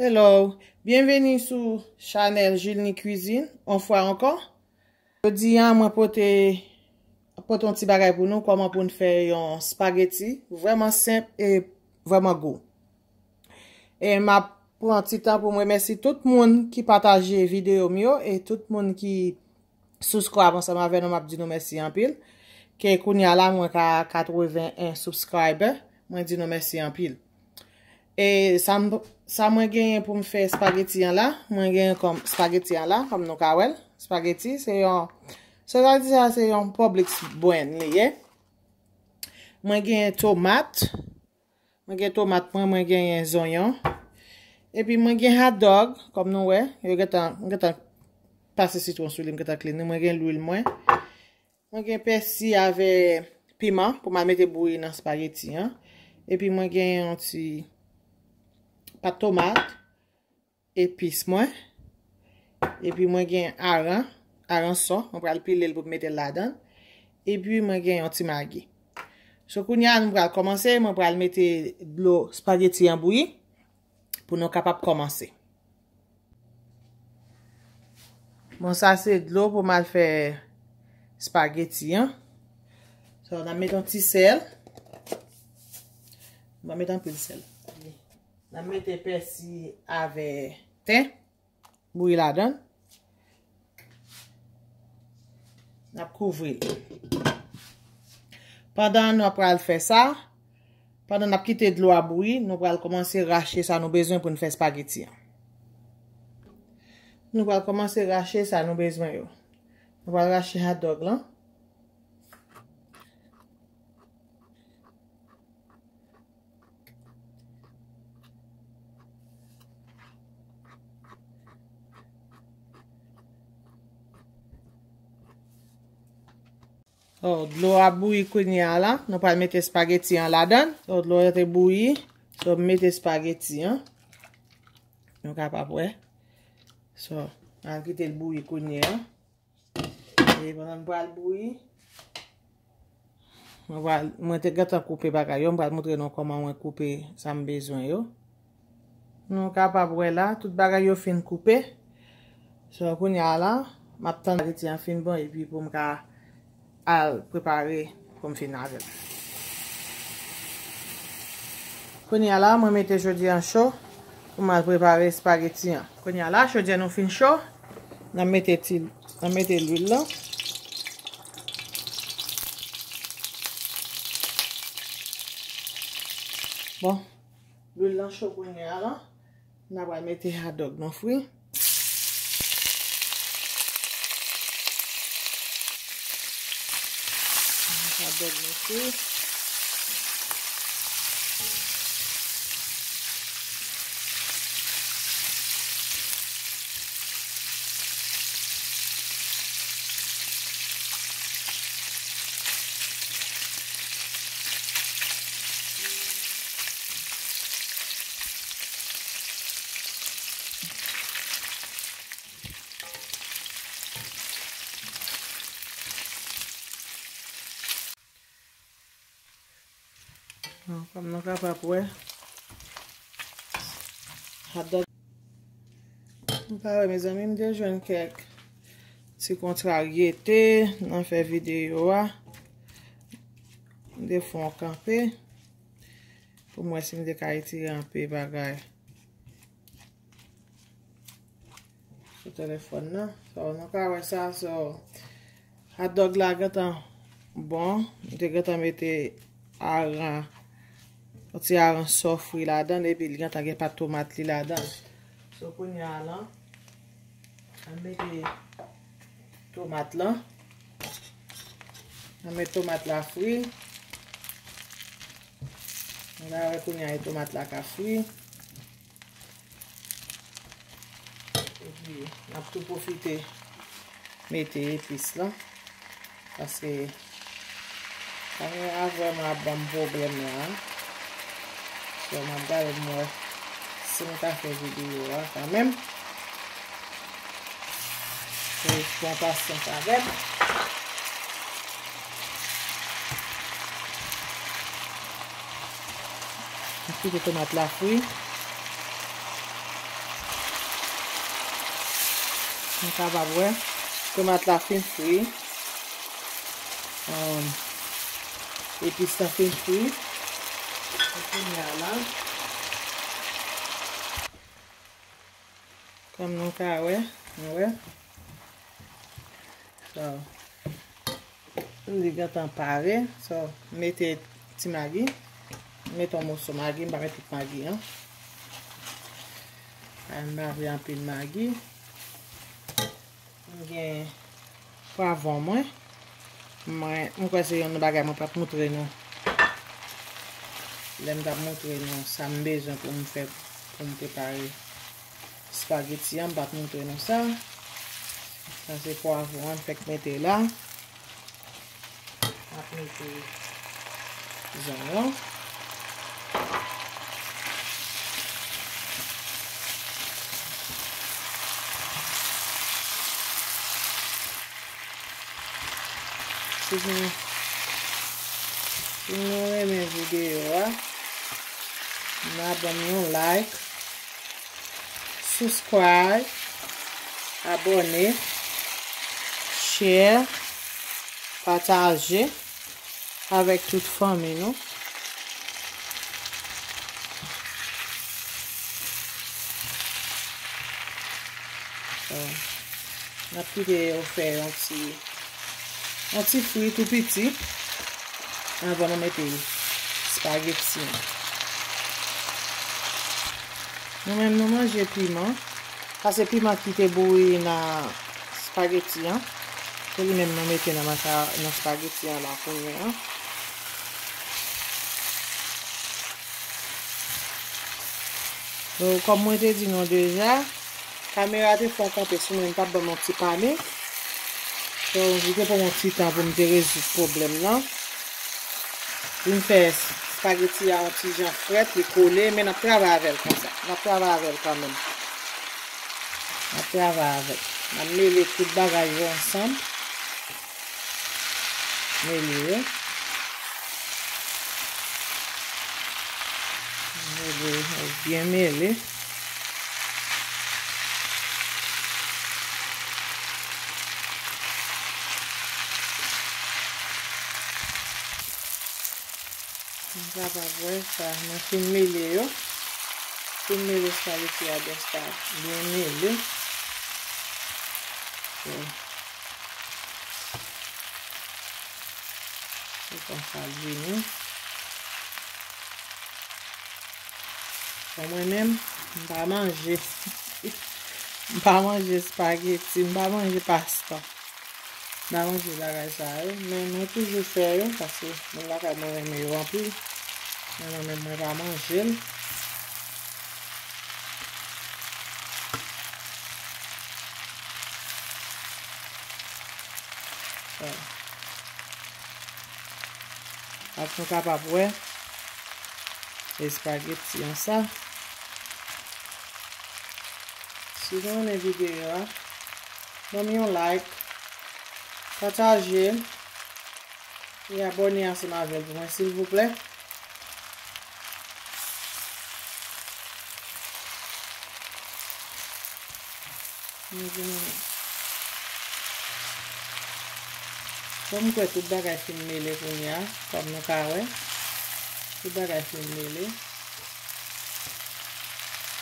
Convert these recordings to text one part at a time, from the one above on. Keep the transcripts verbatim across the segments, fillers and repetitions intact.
Hello, byenveni sou chanèl Julny Cuisine, yon fwa ankò. Jodi a, mwen pote, pote yon ti bagay pou nou, kòman pou n fè yon spaghetti vrèman senp e vrèman gou. E m ap pran ti tan pou m remèsye tout moun ki pataje videyo m yo e tout moun ki subscribe ansanm avè nou, m ap di nou mèsi anpil. Ke kounye a la, mwen ka katreven en subscriber, mwen di nou mèsi anpil. E sa m, sa mwen genyen pou m fè spaghetti an la, mwen genyen kòm spaghetti an la, kòm nou ka wè l. Spaghetti, se yon, se sa di sa, se yon Publix brand li ye. Mwen genyen tomat, mwen gen tomat mwen, mwen genyen zonyon. Epi mwen gen hot dog, kòm nou wè, yo gentan, m gentan pase sitwon sou li, m gentan clean li, mwen gen lwil mwen. Mwen gen pèsi avè piman pou m al mete bouyi nan spaghetti an. Epi mwen gen yon ti pat tomat, epis mwen. Epi mwen gen aran, aransò, mwen pral pile l pou m mete l ladan. Epi mwen gen yon ti magi. So kounye a nou pral kòmanse, mwen pral mete dlo spaghetti an bouyi pou nou kapab kòmanse. Bon, sa se dlo pou m al fè spaghetti an. So, n ap mete yon ti sèl. M pa mete anpil sèl. N ap mete pèsi avè ten bouyi ladan l. N ap kouvri l. Pandan nou ap pral fè sa, pandan n ap kite dlo a bouyi, nou pral kòmanse rache sa nou bezwen pou n fè spaghetti an. Nou pral kòmanse rache sa nou bezwen yo. Nou pral rache hot dog lan. Oh, dlo a bouyi kounye a la. Nou pral mete spaghetti an ladan. So, dlo a te bouyi. So, m mete spaghetti an. Nou kapab wè. So, al kite l bouyi kounye a. E pandan l pral bouyi, mwen pral, mwen te gentan koupe bagay yo, mwen pral montre nou kòman mwen koupe sa m bezwen yo. Nou kapab wè la, tout bagay yo fin koupe. So, kounye a la, m ap tann spaghetti an fin bon, epi pou m ka al prepare pou m fin avè l. Kounye a la, mwen mete chodyè an cho pou m al prepare spaghetti an. Kounye a la, chodyè nou fin cho, n ap mete ti, n ap mete lwil lan. Bon, lwil lan cho kounye a la. N a pral mete hot dog nou fri. Hot dog nou fri. Bon, kòm nou kapab wè, hot dog. Nou ka wè, mezanmi, m te jwenn kèk ti kontraryete nan fè videyo a. M te fè yon kanpe pou m wè si m te ka retire anpe bagay sou telefòn nan. So, nou ka wè sa, so, hot dog la gentan bon. M te gentan mete aran, yon ti aransò fri ladan l, epi li gentan gen pat tomat li ladan l. So, kounye a la, an mete tomat lan. An met tomat la fri. Nou ka wè kounye a tomat la ka fri. Epi, n ap tou pwofite mete epis lan. Paske, kamera vrèman ap ban m pwoblèm la. So, m ap gade m wè si m ka fè videyo a kanmenm. So, pran pasyans avè m. M kite tomat la fri. Nou kapab wè, tomat la fin fri. Um, epis la fin fri. Kounye a la, kòm nou ka wè, nou wè. So, li gentan pare. So, m mete ti magi. M mete yon moso magi, m pa met tout magi an. Ay, m pa vle anpil magi. M gen pwavwon mwen. Mwen, m kwè se youn nan bagay mwen pa t montre nou. Lè m t ap montre nou sa m bezwen pou m fè, pou m prepare espageti an, m pa t montre nou sa. Sa se pwavwon an m fèk mete la. M ap mete zonyon. Si nou, si nou renmen videyo a, nou ban m yon like, subscribe, abòne, share, pataje avèk tout fanmi nou. So, n ap kite yo fè yon ti, yon ti fri tou piti anvan nou mete espageti an. Nou menm nou manje piman. Sa se piman ki te bouyi nan espageti an. Se li menm nou mete nan maka-, nan espageti an la kounye a. So, kòm mwen te di nou deja, kamera te fè yon kanpe sou mwen, li t ap ban m yon ti panik. So, li te pran m yon ti tan pou m te rezoud pwoblèm nan. Vin fè espageti a yon ti jan frèt, li kole, men n ap travay avè l konsa. N ap travay avè l kanmenm. N ap travay avè l. N ap mele tout bagay yo ansanm. Mele yo. Mele, byen mele. Nou kapab wè sa, mwen fin mele yo. Fin mele espageti a byen sa, byen mele. So, se konsa l vini. Bon, mwen menm, m pa manje. M pa manje espageti, m pa manje pasta. M pa manje bagay sa yo, men mwen toujou fè yo, paske moun lakay mwen renmen yo anpil. Men mwen menm, mwen pa manje l. So, ak nou kapab wè espageti an sa. Si nou renmen videyo a, ban m yon like, pataje l, e abòne ansanm avè l pou mwen, silvouplè. Mezanmi. Bon, m kwè tout bagay fin mele kounye a, kòm nou ka wè. Tout bagay fin mele.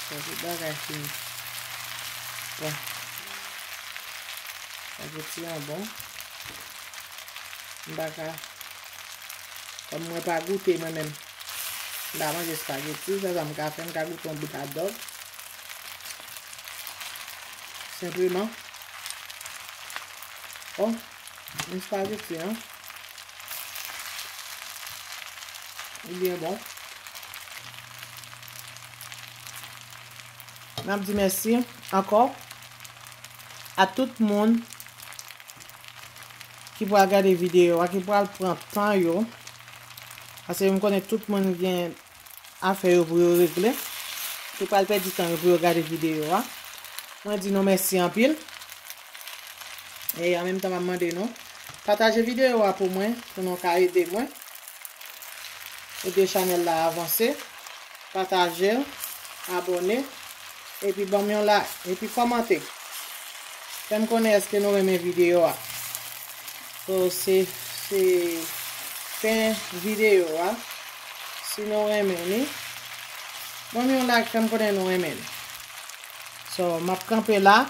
Bon, tout bagay fin. Bon. Espageti an bon. M pa ka. Kòm mwen pa goute, mwen menm. M pa manje espageti, sèl sa m ka fè, m ka goute yon bout hot dog. Senpleman. Oh, yon espageti, hein? Li byen bon. N ap di mèsi ankò a tout moun ki pral gade videyo a, ki pral pran tan yo. Paske m konnen tout moun gen afè yo pou yo regle, ki pral pèdi tan yo pou yo gade videyo a. Mwen di nou mèsi anpil. E an menm tan, m ap mande nou, pataje videyo a pou mwen, pou nou ka ede mwen. Ede chanèl la avanse. Pataje l, abòne, epi ban m yon like, epi kòmante. Fè m konnen èske nou renmen videyo a. So, se, se fen videyo a. Si nou renmen li, ban m yon like, fè m konnen nou renmen li. So, m ap kanpe la.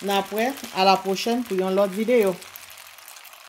N ap wè, a la pwochèn pou yon lòt videyo.